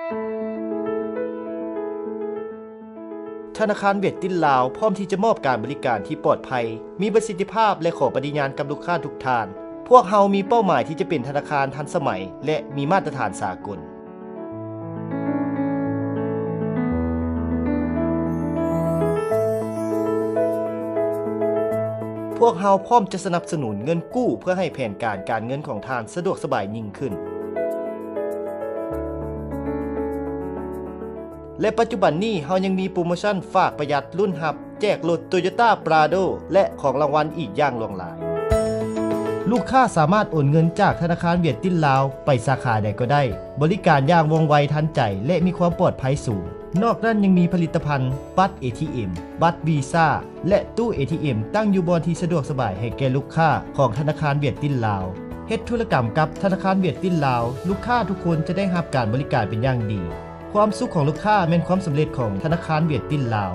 ທະນາຄານຫວຽດຕິນລາວ ພ້ອມທີ່ຈະມອບການບໍລິການທີ່ປອດໄພ, ມີປະສິດທິພາບ ແລະ ຂໍປະຕິຍານກັບລູກຄ້າທຸກທ່ານ. ພວກເຮົາມີເປົ້າໝາຍທີ່ຈະເປັນທະນາຄານທັນສະໄໝ ແລະ ມີມາດຕະຖານສາກົນ. ພວກເຮົາພ້ອມຈະສະໜັບສະໜູນເງິນກູ້ ເພື່ອໃຫ້ແຜນການການເງິນຂອງທ່ານສະດວກສະບາຍຍິ່ງຂຶ້ນ. ແລະ ປັດຈຸບັນນີ້ເຮົາຍັງມີໂປຣໂມຊັນຝາກປະຢັດລຸ້ນຮັບ ແຈກລົດໂຕໂຢຕ້າປຣາໂດ ແລະ ຂອງລາງວັນອີກຢ່າງຫຼວງຫຼາຍ. ລູກຄ້າສາມາດໂອນເງິນຈາກທະນາຄານຫວຽດຕິນລາວໄປສາຂາໃດກໍໄດ້, ບໍລິການຢ່າງວ່ອງໄວທັນໃຈ ແລະ ມີຄວາມປອດໄພສູງ. ນອກນັ້ນຍັງມີຜະລິດຕະພັນ ບັດເອທີເອັມ, ບັດວີຊາ ແລະ ຕູ້ເອທີເອັມ ຕັ້ງຢູ່ບ່ອນທີ່ສະດວກສະບາຍໃຫ້ແກ່ລູກຄ້າຂອງທະນາຄານຫວຽດຕິນລາວ. ເຮັດທຸລະກຳກັບທະນາຄານຫວຽດຕິນລາວ, ລູກຄ້າທຸກຄົນຈະໄດ້ຮັບການບໍລິການເປັນຢ່າງດີ. ຄວາມສຸກຂອງລູກຄ້າແມ່ນຄວາມສຳເລັດຂອງທະນາຄານຫວຽດຕິນລາວ.